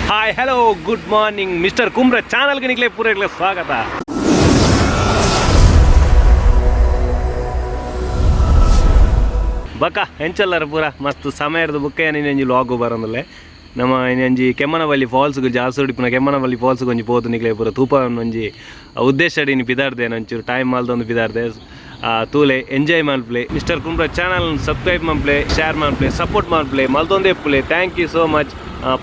Hi hello good morning mister Kumbra ಚಾನಲ್ಗೆ ನಿಕ್ಲೆ ಪೂರೈಕ್ಲೆ ಸ್ವಾಗತ. ಬಕ ಎಂಚಲ್ಲರ ಪೂರ ಮಸ್ತ್ ಸಮಯದ ಬುಕ್ಕ ಇನ್ನೊಂಜಿ ಲಾಗು ಬರಂದಲ್ಲೇ ನಮ್ಮ ಇನ್ನೊಂಜಿ ಕೆಮ್ಮನಬಲ್ಲಿ ಫಾಲ್ಸ್ಗೆ ಜಾಸ್ತಿ ಉಡಿಪುನ ಕೆಮ್ಮನಬಲ್ಲಿ ಫಾಲ್ಸ್ಗೆ ಒಂಜಿ ಪೋತು ನಿಕ್ಲೆ ಪೂರ ತೂಪ ಒಂಜಿ ಉದ್ದೇಶ ಇನಿ ಪಿದಾರ್ದೆ ಒಂಚೂರು ಟೈಮ್ ಮಲ್ದೊಂದು ಪಿದಾರ್ದೆ. ತೂಲೆ ಎಂಜಾಯ್ ಮಲ್ಪ್ಲೆ. ಮಿಸ್ಟರ್ ಕುಂಬ್ರ ಚಾನಲ್ ಸಬ್ಸ್ಕ್ರೈಬ್ ಮಲ್ಪ್ಲೆ, ಶೇರ್ ಮಲ್ಪ್ಲೆ, ಸಪೋರ್ಟ್ ಮಲ್ಪ್ಲೆ, ಮಲ್ತೊಂದೇ ಇಪ್ಪುಲೆ. Thank you so much.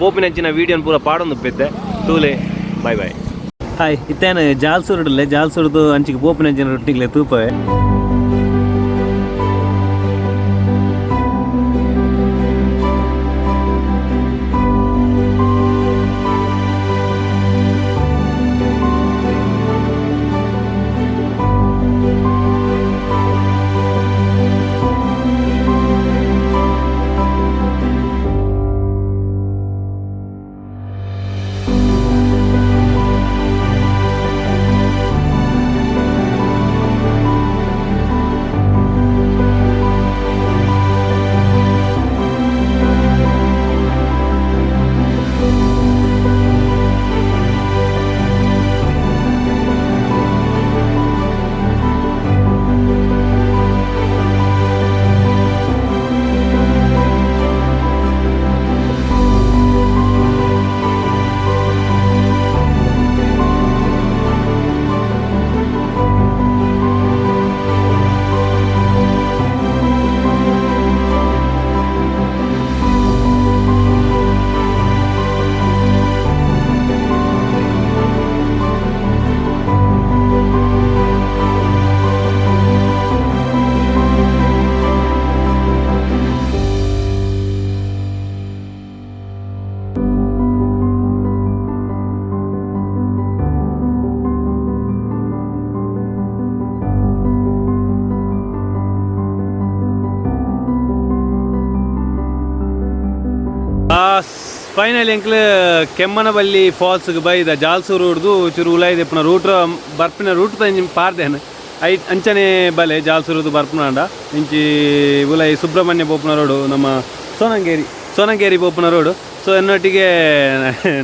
ಪೋಪಿನಂಚಿನ ವೀಡಿಯೋನ್ ಪೂರ ಪಾಡೊಂದು ಪೆದ್ದೆ ತೂಲೆ. Bye bye. ಹಾಯ್, ಇತ್ತೇನು ಜಾಲ್ಸೂರುಡ್ಲೆ ಜಾಲ್ಸೂರ್ದು ಅಂಚಿಗೆ ಪೋಪಿನಂಚಿನ ರೊಟ್ಟಿಗ್ಲೆ ತೂಪವೆ. ಫೈನಲ್ ಎಂಕ್ಲು ಕೆಮ್ಮನಬಲ್ಲಿ ಫಾಲ್ಸ್ಗೆ ಬೈದ. ಜಾಲ್ಸೂರು ಹಿಡ್ದು ಚೂರು ಉಲಾಯ್ದೆ ಪುನ ರೂಟ್ ಬರ್ಪಿನ ರೂಟ್ ತಂಜಿ ಪಾರ್ದೇನು I ಅಂಚನೆ ಬಲೆ. ಜಾಲ್ಸೂರುದು ಬರ್ಪುನಾಂಡ ಇಂಚಿ ಉಲೈ ಸುಬ್ರಹ್ಮಣ್ಯ ಪೋಪುನ ರೋಡು, ನಮ್ಮ ಸೋನಂಗೇರಿ ಸೋನಂಗೇರಿ ಪೋಪುನ ರೋಡು. ಸೊ ಎನ್ನೊಟ್ಟಿಗೆ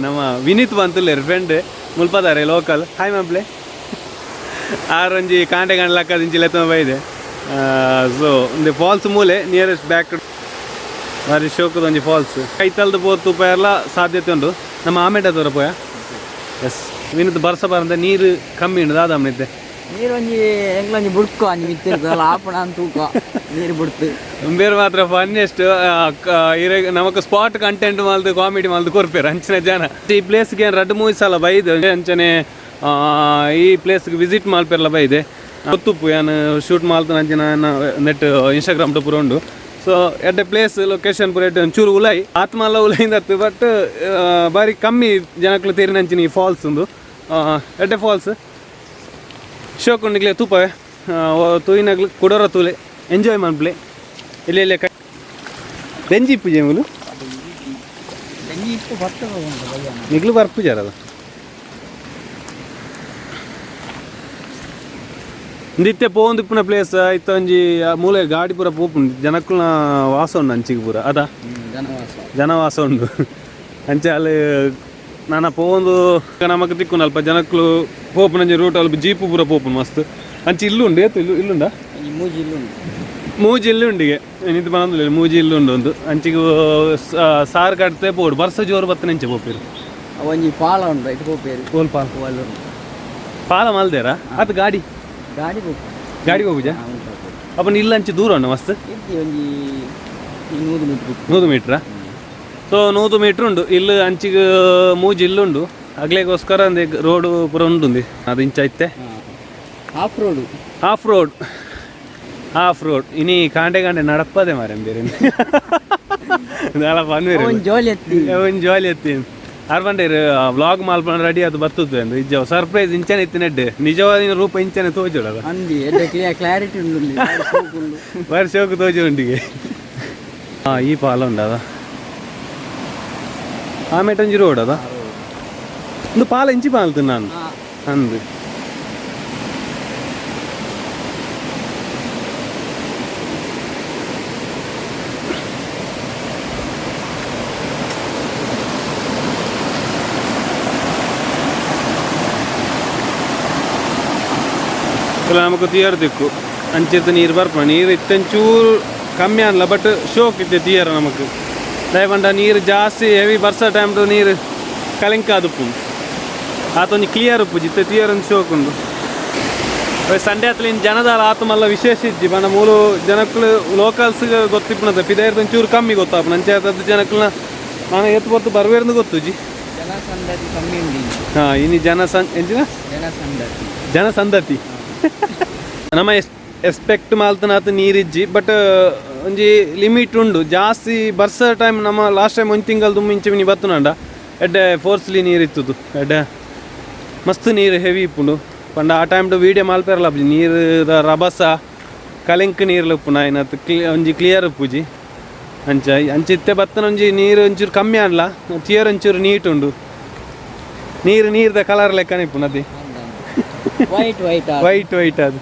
ನಮ್ಮ ವಿನೀತ್ ಬಂತುಲ್ಲೇರು, ಫ್ರೆಂಡ್ ಮುಲ್ಪದಾರೆ ಲೋಕಲ್. ಹಾಯ್ ಮಪ್ಲೆ. ಆರೊಂಜಿ ಕಾಂಡೆ ಗಂಡ ಲಕ್ಕದ ಇಂಚಿ ಲೆತ್ತಮ ಬೈದೆ. ಸೊ ಒಂದು ಫಾಲ್ಸ್ ಮೂಲೆ ನಿಯರೆಸ್ಟ್ ಬ್ಯಾಕ್ ಬಾರಿ ಶೋಕದ ಒಂಜಿ ಫಾಲ್ಸ್. ಕೈತಲ್ದು ಪೋತು ಪೋಯರ್ಲ ಸಾಧ್ಯತೆ ಉಂಟು. ನಮ್ಮ ಆಮೇಟ ದೂರ ಪೋಯ. ಎಸ್ ವಿನೀತ್, ಬರ್ಸ ಬರಂದ ನೀರು ಕಮ್ಮಿ ಉಂಡು ದಾದ ಅಮ್ಮನಿದ್ದೆ. ನೀರು ಒಂಜಿ ಎಂಕ್ಲೊಂಜಿ ಬುಡ್ಕೊ ಅಂಜಿ ಮಿತ್ತಿರ್ತಲ್ಲ ಆಪಣ ಅಂತ ತೂಕ ನೀರು ಬಿಡ್ತು. ಬೇರೆ ಮಾತ್ರ ಫನ್ನಿಯಸ್ಟ್. ಇರೆ ನಮಕ್ ಸ್ಪಾಟ್ ಕಂಟೆಂಟ್ ಮಲ್ದು ಕಾಮಿಡಿ ಮಲ್ದು ಕೊರ್ಪೇರು ಅಂಚಿನ ಜನ. ಈ ಪ್ಲೇಸ್ಗೆ ರಡ್ಡು ಮೂರು ಸಲ ಬೈದು ಅಂಚನೆ ಈ ಪ್ಲೇಸ್ಗೆ ವಿಸಿಟ್ ಮಲ್ಪೆರ್ಲ ಬೈದೆ. ಗೊತ್ತುಪ್ಪು ಯಾನ್ ಶೂಟ್ ಮಲ್ತನ ಅಂಚಿನ ನೆಟ್ ಇನ್ಸ್ಟಾಗ್ರಾಮ್ ಪೂರ ಉಂಡು. ಸೊ ಎಡ್ಡೆ ಪ್ಲೇಸ್, ಲೊಕೇಶನ್ ಪೂರ ಎಡ್ಡೆ. ಒಂಚೂರು ಉಲೈ ಆತ್ಮಲ್ಲ ಉಲೈಂದತ್ತು, ಬಟ್ ಬಾರಿ ಕಮ್ಮಿ ಜನಕ್ಲು ತೇರಿನಂಚಿನ ಈ ಫಾಲ್ಸ್ ಉಂದು. ಎಡ್ಡೆ ಫಾಲ್ಸ್, ಶೋಕುಂಡಿಗ್ಲೆ ತೂಪವೆ. ತೂಯಿನಗ್ಲು ಕುಡೋರ ತೂಲೆ, ಎಂಜಾಯ್ ಮನ್ಪ್ಲೆ. ಇಲ್ಲಿ ಇಲ್ಲಿ ಬೆಂಜಿ ಇಪ್ಪು ಮೂಲು. ಬೆಂಜಿ ಇಪ್ಪು ಬರ್ತದೆ ಉಂಟು ಬಯ್ಯನ. ನಿಗ್ಲು ಬರ್ಪುಜಾರ ಅದು. ನಿತ್ಯ ಪೋವೊಂದು ಇಪ್ಪುನ ಪ್ಲೇಸ್ ಇತ್ತ ಒಂಜಿ ಆ ಮೂಲೆ ಗಾಡಿ ಪೂರ ಪೋಪುಂಡು. ಜನಕ್ಕುಲ್ನ ವಾಸ ಉಂಡು ಅಂಚಿಗೆ ಪೂರ ಅದ. ಜನವಾಸ. ಜನವಾಸ ಉಂಡು ಅಂಚೆ ಅಲ್ಲಿ ನಾನ ಪೋವೊಂದು ನಮಕ್ ತಿಕ್ಕುಂಡು. ಅಲ್ಪ ಜನಕ್ಕುಲು ಪೋಪುನಂಚಿ ರೂಟ್ ಅಲ್ಪ ಜೀಪು ಪೂರ ಪೋಪುಂಡು ಮಸ್ತ್. ಅಂಚೆ ಇಲ್ಲು ಉಂಡು, ಏತು ಇಲ್ಲು ಇಲ್ಲುಂಡ. ಒಂಜಿ ಮೂಜಿ ಇಲ್ಲು ಉಂಟು. ಮೂಜಿ ಇಲ್ಲು ಉಂಡಿಗೆ ನಿಂತು ಬಂದಿಲ್ಲ. ಮೂಜಿ ಇಲ್ಲು ಉಂಡು ಒಂದು. ಅಂಚಿಗೆ ಸಾರು ಕಟ್ತೆ ಪೋಡು. ಬರ್ಸ ಜೋರು ಬತ್ತನೆ ಅಂಚೆ ಪೋಪಿರು. ಒಂಜಿ ಪಾಲ ಉಂಟು, ಐಟ್ ಪೋಪೇರು. ಕೋಲ್ ಪಾಲ್. ಪಾಲ ಉಂಟು. ಪಾಲ ಮಲ್ದೇರಾ ಅದು ಗಾಡಿ? ಗಾಡಿ ಪೋಪು. ಗಾಡಿ ಹೋಗುಜಾ? ಉಂಟು. ಅಪ್ಪ ಇಲ್ಲ, ಅಂಚೆ ದೂರ ಉಂಡು ಮಸ್ತ್. ಇದ್ದಿ ಒಂಜಿ 100 ಮೀಟ್ರ್. 100 ಮೀಟ್ರಾ? ಸೊ 100 ಮೀಟ್ರ್ ಉಂಡು ಇಲ್ಲಿ. ಅಂಚಿಗೆ ಮೂಜಿ ಇಲ್ಲುಂಡು. ಅಗ್ಲೆಗೋಸ್ಕರ ಅಂದೆ ರೋಡು ಪೂರ ಉಂಡು. ಅದು ಇಂಚ ಐತೆ. Half road. Half road, half road. ಇನಿ ಕಾಂಡೆ ಕಾಂಡೆ ನಡಪ್ಪದೆ ಮಾರೆ ಬೇರೆ ದಾಲ ಪನ್ವೇರು. ಒಂಜಿ ಜೋಲಿ ಎತ್ತಿ. ಒಂಜಿ ಜಾಲಿ ಎತ್ತಿ. ಆರ್ ಬಂಡೇರು ವ್ಲಾಗ್ ಮಲ್ಪನ ರೆಡಿ ಅದು ಬರ್ತದೆ ಅಂದು ಇಜ್ಜ. ಸರ್ಪ್ರೈಸ್ ಇಂಚನೆ ಇತ್ತಿನೆಡ್ಡೆ ನಿಜವಾದ ರೂಪ ಇಂಚನೆ ತೋಜೋಡದ. ಅಂದಿ ಎಡ್ಡೆ ಕ್ಲಿಯರ್ ಕ್ಲಾರಿಟಿ ಉಂಡು ಇಲ್ಲಿ, ಬಾರಿ ಶೋಕು ಉಂಡು. ಬಾರಿ ಶೋಕು ತೋಜು ಉಂಡಿಗೆ. ಹಾಂ, ಈ ಪಾಲ ಉಂಡದ ಆಮೇಟ ಒಂಜಿ ರೋಡ್ ಅದ. ಒಂದು ಪಾಲ ಇಂಚಿ ಪಾಲ್ತು ನಾನು ಅಂದು. ಇಲ್ಲ ನಮಕ್ ತಿಯರ್ ದಿಕ್ಕು ಅಂಚಿರ್ದು ನೀರು ಬರ್ಪ ನೀರು ಇತ್ತಂಚೂರು ಕಮ್ಮಿ ಅನ್ಲ ಬಟ್ ಶೋಕ್ ಇತ್ತೆ ತಿಯರ ನಮಕ್ ದಯಪಂಡ ನೀರು ಜಾಸ್ತಿ ಹೆವಿ ಬರ್ಸ ಟೈಮ್ ನೀರು ಕಲಿಂಕ ಆದುಪ್ಪು ಆತೊಂಜಿ ಕ್ಲಿಯರ್ ಉಪ್ಪು ಜಿತ್ತೆ ತಿಯರ್ ಒಂದು ಶೋಕ್ ಉಂಡು. ಸಂಡೆ ಆತಲಿ ಜನದಾಲ ಆತ ಮಲ್ಲ ವಿಶೇಷ ಇಜ್ಜಿ ಪಂಡ ಮೂಲು ಜನಕ್ಕಲು ಲೋಕಲ್ಸ್ ಗೊತ್ತಿಪ್ಪುನದ ಪಿದೈರ್ದ ಒಂಚೂರು ಕಮ್ಮಿ ಗೊತ್ತಾಪುನ ಅಂಚೆ ಆತದ್ದು ಜನಕ್ಕಲ್ನ ನಾನು ಏತ್ ಪೊರ್ತು ಬರ್ವೇರ್ಂದು ಗೊತ್ತುಜಿ. ಜನ ಸಂದತಿ ಕಮ್ಮಿ ಉಂಡು. ಹಾಂ ಇನಿ ಜನ ಸಂ ಎಂಚಿನ ಜನ ಸಂದತಿ. ಜನ ಸಂದತಿ ನಮ್ಮ ಎಸ್ಪೆಕ್ಟ್ ಮಾಲ್ತನಾತ್ ನೀರಿಜ್ಜಿ ಬಟ್ ಒಂಜಿ ಲಿಮಿಟ್ ಉಂಡು. ಜಾಸ್ತಿ ಬರ್ಸ ಟೈಮ್ ನಮ್ಮ ಲಾಸ್ಟ್ ಟೈಮ್ ಒಂದು ತಿಂಗಳು ದುಮ್ಮು ಇಂಚೆ ಮಿನಿ ಬತ್ತುನಂಡ ಎಡ್ಡೆ ಫೋರ್ಸ್ಲಿ ನೀರು ಇತ್ತದು ಎಡ್ಡೆ ಮಸ್ತ್ ನೀರು ಹೆವಿ ಇಪ್ಪುಂಡು. ಪಂಡ ಆ ಟೈಮ್ಡು ವೀಡಿಯೋ ಮಲ್ಪೆರಲ ನೀರು ರಭಸ ಕಲೆಂಕ್ ನೀರು ಉಪ್ಪುಂಡು ಆಯ್ನತ್ ಕ್ಲಿ ಒಂಜಿ ಕ್ಲಿಯರ್ ಉಪ್ಪುಜಿ. ಅಂಚ ಅಂಚ ಇತ್ತೆ ಬತ್ತನ ಒಂಜಿ ನೀರು ಒಂಚೂರು ಕಮ್ಮಿ ಅನ್ಲ ತಿಯರ್ ಒಂಚೂರು ನೀಟ್ ಉಂಡು. ನೀರು ನೀರ್ದ ಕಲರ್ ಲೆಕ್ಕನೆ ಇಪ್ಪುಂಡು ಅದೇ. White white. White white ಅದು.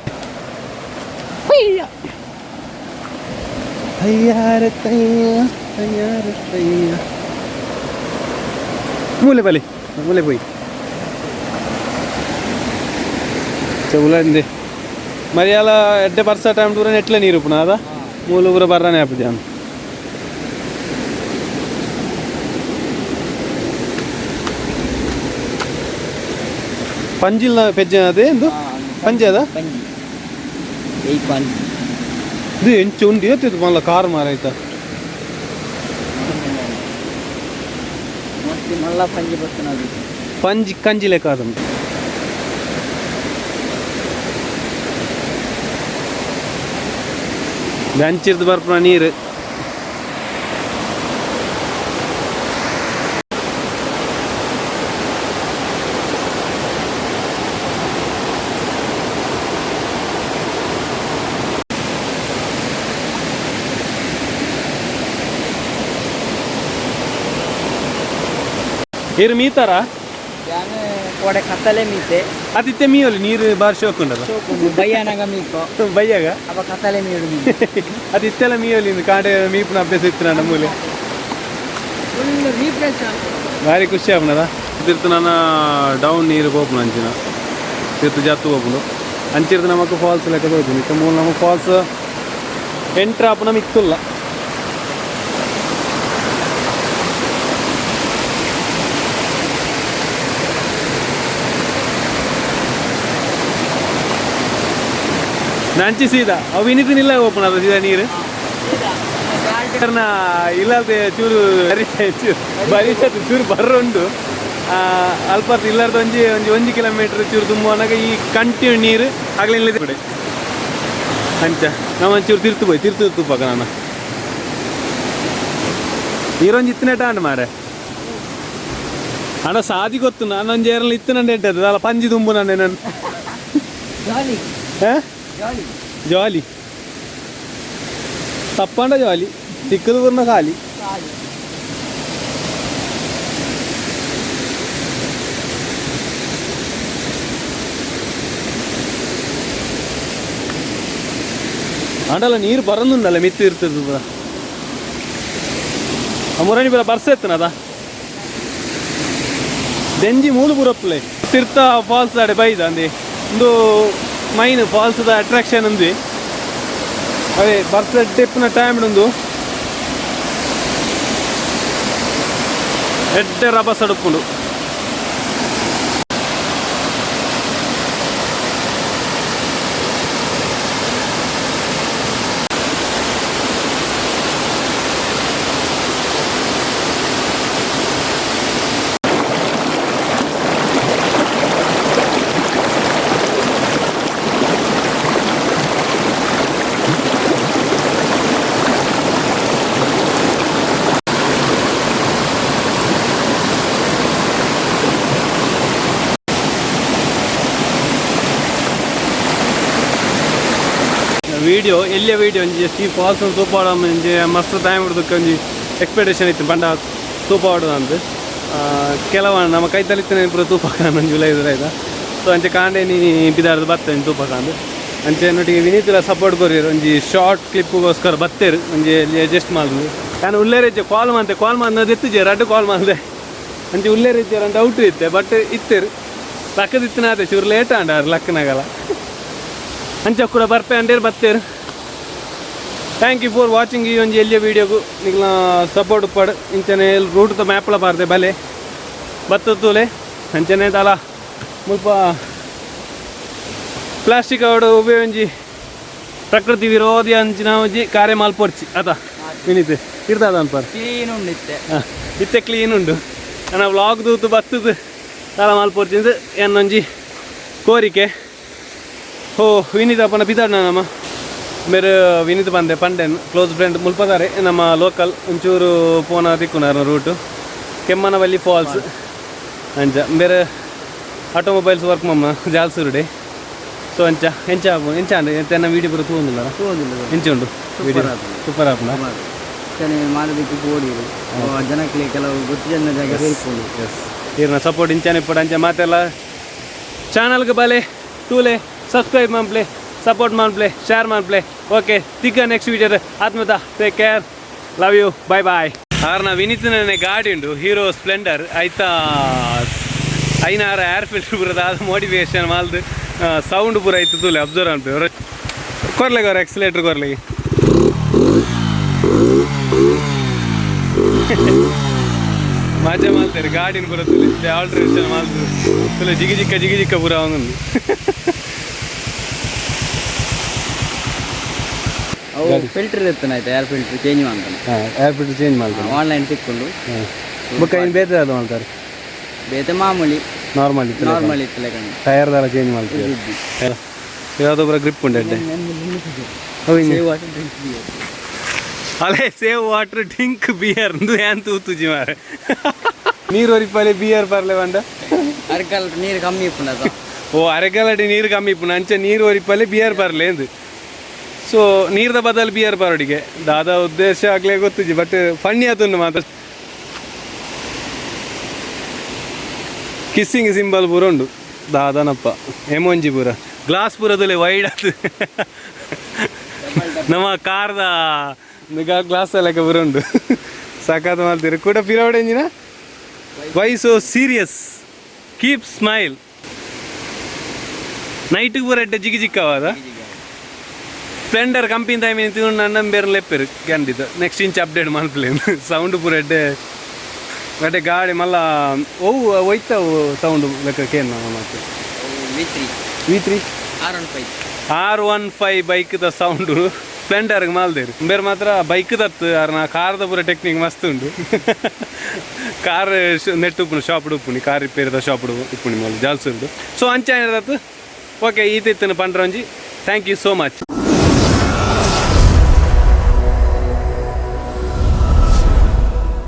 ತಯ್ಯಾರ ತಯ್ಯ ತಯ್ಯಾರ ತಯ್ಯ ಮೂಲೆ ಬಲಿ ಮೂಲೆ ಪೋಯಿ ಚೌಲಂದೆ ಮರಿಯಾಲ ಎಡ್ಡೆ ಬರ್ಸ ಟೈಮ್ ದೂರ ಎಟ್ಲೆ ನೀರು ಪುನಃ ಅದ ಮೂಲು ಪೂರ ಬರ್ರಾನೆ ಆಪುಜಿ ಅನ್. ಪಂಜಿಲ್ನ ಪೆಜ್ಜ ಅದೇ ಎಂದು ಪಂಜಿ ಅದ. ಪಂಜಿ ಏಯ್ ಪಂಜಿ. ಇದು ಎಂಚು ಉಂಡು ಏತಿತ್ತು ಮಲ್ಲ ಕಾರ್ ಮಾರಾಯ್ತ. ಮತ್ತೆ ಮಲ್ಲ ಪಂಜಿ ಬರ್ತನದು. ಪಂಜಿ ಕಂಜಿ ಲೆಕ್ಕ ಆತುಂಡು. ಅಂಚಿರ್ದು ಬರ್ಪುನ ನೀರು. ನೀರು ಮೀತಾರ? ಯಾನ್ ಕೋಡೆ ಕತ್ತಲೆ ಮೀತೆ. ಅದಿತ್ತೆ ಮೀಯೊಲಿ ನೀರು ಬಾರಿ ಶೋಕ್ ಉಂಡಲ್ಲ. ಸೋಕು ಬಯ್ಯಾನಾಗ ಮೀಕೋ. ಬಯ್ಯಾಗ. ಅವ ಕತ್ತಲೆ ಮೀಡು ಮೀ. ಅದು ಇತ್ತೆಲ್ಲ ಮೀಯೊಲಿ ಕಾಂಡೆ ಮೀಪುನ ಅಭ್ಯಾಸ ಇತ್ತು ನನ್ನ ಮೂಲೆ. Full refresh. ಭಾರಿ ಖುಷಿ ಆಪುನದ ತಿರ್ತು ನಾನು ಡೌನ್ ನೀರು ಪೋಪುನ ಅಂಚಿನ ತಿರ್ತು ಜತ್ತು ಪೋಪುಂಡು. ಅಂಚಿರ್ದು ನಮಕ್ ಫಾಲ್ಸ್ ಲೆಕ್ಕ ತೋಜುಂಡು. ಇತ್ತೆ ಮೂಲು ನಮಕ್ ಫಾಲ್ಸ್ ಎಂಟ್ರ್ ಆಪುನ ಮಿತ್ತುಲ್ಲ. ನಂಚಿ ಸೀದಾ ಅವು ಇನ್ನಿಲ್ಲ ಓಪನ್ ಅದ ಸೀದಾ ನೀರು ಇಲ್ಲ ಚೂರು ಚೂರು ಬರೀ ಚೂರು ಬರ್ರುಂಡು. ಅಲ್ಪ ಇಲ್ಲಾರ್ದ ಒಂಜಿ ಒಂಜಿ ಒಂಜಿ ಕಿಲೋಮೀಟರ್ ಚೂರು ತುಂಬುವನಾಗ ಈ ಕಂಟಿನ್ಯೂ ನೀರು ಆಗಲಿಲ್ಲ ಬಿಡಿ. ಅಂಚ ನಾವು ಒಂಚೂರು ತಿರ್ತು ಪೋಯ್ ತಿರ್ತು ತುಪ್ಪಾಕ ನಾನು ನೀರೊಂಜಿ ಇತ್ತನೇಟ ಅಂಡ್ ಮಾರೆ ಅಣ್ಣ ಸಾದಿ ಗೊತ್ತು ನಾನೊಂದು ಏರಲ್ಲಿ ಇತ್ತು ನಂಡೆ ಇಟ್ಟದ್ದು ಅಲ್ಲ ಪಂಜಿ ತುಂಬು ನಂಡೆ ನಾನು. ಜಾಲಿ. ಹಾ? ಜಾಲಿ. ಜಾಲಿ ತಪ್ಪಂಡ ಜಾಲಿ ತಿಕ್ಕದು ಪೂರ್ಣ ಖಾಲಿ. ಜಾಲಿ. ಆಂಡಲ ನೀರು ಬರೋದುಂಡಲ್ಲ ಮಿತ್ತು ಇರ್ತದೆ ಪೂರ ಮುರಣಿ ಪೂರ ಬರ್ಸ ಎತ್ತನದ ದೆಂಜಿ ಮೂಲು ಪೂರಪ್ಪಲೆ ತೀರ್ಥ ಫಾಲ್ಸ್ ಆಡೆ ಬೈದ ಅಂದೆ ಒಂದು ಮೈನ್ ಫಾಲ್ಸ್ದ ಅಟ್ರಾಕ್ಷನ್ ಅಂದ್ವಿ. ಅದೇ ಬರ್ಸ ಟಿಪ್ನ ಟೈಮ್ ಉಂದು ಎಡ್ಡೆ ರಭಸ ಉಪ್ಪುಂಡು. ವಿಡಿಯೋ ಎಲ್ಲಿಯ ವಿಡಿಯೋ ಒಂಜಿ ಜಸ್ಟ್ ಈ ಫಾಲ್ಸ್ ತೂಪಾಡ ಒಂಜಿ ಮಸ್ತ್ ಟೈಮ್ ಹಿಡ್ದಕ್ಕೆ ಒಂಜಿ ಎಕ್ಸ್ಪೆಕ್ಟೇಷನ್ ಇತ್ತು ಬಂಡ ತೂಪಾಡು ಅಂದ್. ಕೆಲವ ನಮ್ಮ ಕೈ ತಲಿತನೇ ಪೂರ ತೂಪಾಕ ಜುಲೈ ಆಯ್ತಾ. ಸೊ ಅಂಚೆ ಕಾಂಡೆ ನೀ ಬಿದಾರ್ದು ಬತ್ತೆ ತೂಪಾಕ ಅಂದ್. ಅಂಚೆ ನೊಟ್ಟಿಗೆ ವಿನೀತಿಲ ಸಪೋರ್ಟ್ ಕೊರಿಯರು ಒಂಜಿ ಶಾರ್ಟ್ ಕ್ಲಿಪ್ಗೋಸ್ಕರ ಬತ್ತೇರು ಒಂಜಿ ಅಡ್ಜಸ್ಟ್ ಮಾಡಿದ್ರು. ನಾನು ಉಲ್ಲೇರೆಜ್ಜೆ ಕಾಲ್ ಮಾಡ್ತೆ ಕಾಲ್ ಮಾಡ್ದೆ ಎತ್ತಿಜೆ ರಡ್ಡು ಕಾಲ್ ಮಾಡಿದೆ ಅಂಚೆ ಉಲ್ಲೇರೆಜ್ಜೆ ಅಂತ ಔಟ್ ಇತ್ತೆ ಬಟ್ ಇತ್ತೇರು ಲಕ್ಕದಿತ್ತಿನ ಅದೇ ಚೂರು ಲೇಟ್ ಆಂಡ ಲಕ್ಕನಾಗಲ್ಲ. ಅಂಚ ಕೂಡ ಬರ್ಪೆ ಅಂಡೇರ್ ಬತ್ತೇರು. Thank you for watching. ಈ ಒಂಜಿ ಎಲ್ಲಿಯ ವೀಡಿಯೋಗು ನಿಗ್ಲ ಸಪೋರ್ಟ್ ಉಪ್ಪಡ್. ಇಂಚನೆ ರೂಟ್ದ ಮ್ಯಾಪ್ಲ ಪಾರ್ದೆ, ಬಲೆ ಬತ್ತ ತೂಲೆ. ಅಂಚನೆ ದಾಲ ಮುಲ್ಪ ಪ್ಲಾಸ್ಟಿಕ್ ಅವಡು ಉಬೆ ಒಂಜಿ ಪ್ರಕೃತಿ ವಿರೋಧಿ ಅಂಚಿನ ಒಂಜಿ ಕಾರ್ಯ ಮಲ್ಪೊರ್ಚಿ ಅತ ವಿನೀತ್ ಇರ್ತದ ಅನ್ಪರ್. ಕ್ಲೀನ್ ಉಂಡು ಇತ್ತೆ. ಇತ್ತೆ ಕ್ಲೀನ್ ಉಂಡು. ನನ್ನ ವ್ಲಾಗ್ ದೂತು ಬತ್ತದು ದಾಲ ಮಲ್ಪೊರ್ಚಿಂದು ಎನ್ನೊಂಜಿ ಕೋರಿಕೆ. ಓ ವಿನೀತ್ ಅಪ್ಪನ ಪಿದಾಡ್ನ ನಮ್ಮ ಮೇರು ವಿನೀತ್ ಬಂದೆ ಪಂಡೆನ್ ಕ್ಲೋಸ್ ಫ್ರೆಂಡ್ ಮುಲ್ಪದಾರೆ. ನಮ್ಮ ಲೋಕಲ್ ಒಂಚೂರು ಪೋನ ತಿಕ್ಕುನಾರ ರೂಟು ಕೆಮ್ಮನವಲ್ಲಿ ಫಾಲ್ಸ್. ಅಂಚ ಬೇರೆ ಆಟೋಮೊಬೈಲ್ಸ್ ವರ್ಕ್ ಮಮ್ಮ ಜಾಲ್ಸೂರುಡೆ. ಸೊ ಅಂಚ ಎಂಚ ಎಂಚ ಅಂಡ ಎಂತ ವೀಡಿಯೋ ಪೂರ ತೂವೊಂದುಲ್ಲ? ತೂವೊಂದುಲ್ಲ. ಎಂಚ ಉಂಡು? ವೀಡಿಯೋ ಸೂಪರ್ ಆಪುನ. ಚನೆ ಮಾದದಿಕ್ಕು ಪೋಡಿರು ಜನಕ್ಲೆ ಕೆಲವು ಗೊತ್ತು ಜನ ಜಾಗ ಹೇಳ್ಕೊಂಡು. ಎಸ್, ಈರ್ನ ಸಪೋರ್ಟ್ ಇಂಚಾನೆ ಇಪ್ಪಡು. ಅಂಚ ಮಾತೆಲ್ಲ ಚಾನಲ್ಗೆ ಬಲೆ, ತೂಲೆ, ಸಬ್ಸ್ಕ್ರೈಬ್ ಮನ್ಪ್ಲೆ, ಸಪೋರ್ಟ್ ಮನ್ಪ್ಲೆ, ಶೇರ್ ಮನ್ಪ್ಲೆ. ಓಕೆ, ತಿಕ್ಕ ನೆಕ್ಸ್ಟ್ ವೀಡಿಯೋ ಆತ್ಮತ. Take care, love you, bye bye. ಆರ್ನ ವಿನೀತನೇ ಗಾಡಿ ಉಂಡು, ಹೀರೋ ಸ್ಪ್ಲೆಂಡರ್. ಆಯ್ತಾ, ಐನಾರ ಏರ್ ಫಿಲ್ಟರ್ ಪೂರ ದಾದ ಮೋಟಿವೇಶನ್ ಮಾಲ್ದು ಸೌಂಡ್ ಪೂರ ಇತ್ತು. ತೂಲೆ, ಅಬ್ಸರ್ವ್ ಅನ್ಪೆ. ಕೊರ್ಲೆಗೆ ಅವ್ರ ಎಕ್ಸಲೇಟರ್ ಕೊರ್ಲೆಗೆ. ಮಜಾ ಮಾಡ್ತಾರೆ. ಗಾಡಿನ ಪೂರ ತುಲೆ ಆಲ್ಟ್ರೇಷನ್ ಮಾಡ್ತು ತುಲೆ. ಜಿಗಿ ಜಿಕ್ಕ ಜಿಗಿ ಜಿಕ್ಕ ಪೂರ ಅವನು. ಅವು ಫಿಲ್ಟರ್ ಇರ್ತನೆ ಆಯ್ತಾ, ಏರ್ ಫಿಲ್ಟರ್ ಚೇಂಜ್ ಮಾಡ್ತಾನೆ. ಏರ್ ಫಿಲ್ಟರ್ ಚೇಂಜ್ ಮಾಡ್ತಾರೆ. ಆನ್ಲೈನ್ ತಿಕ್ಕೊಂಡು. ಬೊಕ್ಕ ಇನ್ನು ಬೇರೆ ಅದು ಮಾಡ್ತಾರೆ. ಬೇತೆ ಮಾಮೂಲಿ. ನಾರ್ಮಲ್ ಇತ್ತು. ನಾರ್ಮಲ್ ಇತ್ತು ಲೆಕ್ಕಂಡು. ಟೈರ್ ದಾಲ ಚೇಂಜ್ ಮಾಡ್ತೀವಿ. ಯಾವುದೊಬ್ಬರ ಗ್ರಿಪ್ ಉಂಟು ಅಡ್ಡೆ. ಅಲೆ, ಸೇವ್ ವಾಟರ್ ಡ್ರಿಂಕ್ ಬಿಯರ್ ಏನು ತೂತುಜಿ ಮಾರೆ. ನೀರು ಒರಿಪಾಲೆ ಬಿಯರ್ ಪರ್ಲೆ ಬಂಡ. ಅರ್ಕಲ್ ನೀರು ಕಮ್ಮಿ ಇಪ್ಪುಂಡದ. ಓ, ಅರೆಗಲಡಿ ನೀರು ಕಮ್ಮಿ ಇಪ್ಪುಂಡು. ಅಂಚೆ ನೀರು ಒರಿಪಾಲೆ ಬಿಯರ್ ಪರ್ಲೆ ಎಂದು. ಸೊ ನೀರ್ದ ಬದಲು ಬಿಯರ್ ಪರೋಡಿಗೆ ದಾದಾ ಉದ್ದೇಶ ಆಗ್ಲೇ ಗೊತ್ತುಜಿ, ಬಟ್ ಫಣ್ಣಿ ಆತುಂಡು ಮಾತ್ರ. ಕಿಸ್ಸಿಂಗ್ ಸಿಂಬಲ್ ಪೂರ ಉಂಡು. ದಾದನಪ್ಪ ಎಮೊಂಜಿ ಪೂರ ಗ್ಲಾಸ್ ಪೂರದಲ್ಲಿ ವೈಡ್ ಅದು ನಮ್ಮ ಕಾರ್ದ ಗ್ಲಾಸ್ ಲೆಕ್ಕ ಪೂರ ಉಂಡು. ಸಾಕಾದ ಮಾಡ್ತೀರಿ ಕೂಡ ಪಿರವಡೆ ಇಂಜಿನ. Why so serious? Keep smile. ನೈಟ್ಗೆ ಪೂರ ಎಡ್ಡೆ ಜಿಗಿ ಜಿಕ್ಕವಾದ ಸ್ಪ್ಲೆಂಡರ್ ಕಂಪಿನ ಟೈಮ್ ತಿಂದು ನನ್ನ ಬೇರೆ ಲೆಪ್ಪೆರು ಕ್ಯಾಂಡಿದ್ದು. ನೆಕ್ಸ್ಟ್ ಇಂಚ್ ಅಪ್ಡೇಟ್ ಮಲ್ಪಲೆ. ಸೌಂಡ್ ಪೂರ ಎಡ್ಡೆ ಎಡ್ಡೆ ಗಾಡಿ ಮಲ್ಲ. ಒವು ಒಯ್ತ ಸೌಂಡ್ ಲೆಕ್ಕ ಕೇನ್ ಮತ್ತೆ. V3. V3. R15. R15 ಬೈಕ್ದ sound ಸ್ಪ್ಲೆಂಡರ್ಗೆ ಮಾಲ್ದೇರು. ಬೇರೆ ಮಾತ್ರ ಬೈಕ್ ತತ್ತು ಅರ್ನ ಕಾರ್ದ ಪೂರ ಟೆಕ್ನಿಕ್ ಮಸ್ತ್ ಉಂಡು. ಕಾರ್ ನೆಟ್ ಉಪ್ಪುನು ಶಾಪ್ ಉಪ್ಪುನಿ, ಕಾರ್ ರಿಪೇರಿದ ಶಾಪ್ ಉಪ್ಪುನಿ ಮಲ್ಲ ಜಾಲ್ಸುಂಡು. ಸೊ ಅಂಚ ಏನಿರತ್ತು. ಓಕೆ, ಈತ ಇತ್ತನ ಪಂಡ್ರಂಜಿ. Thank you so much.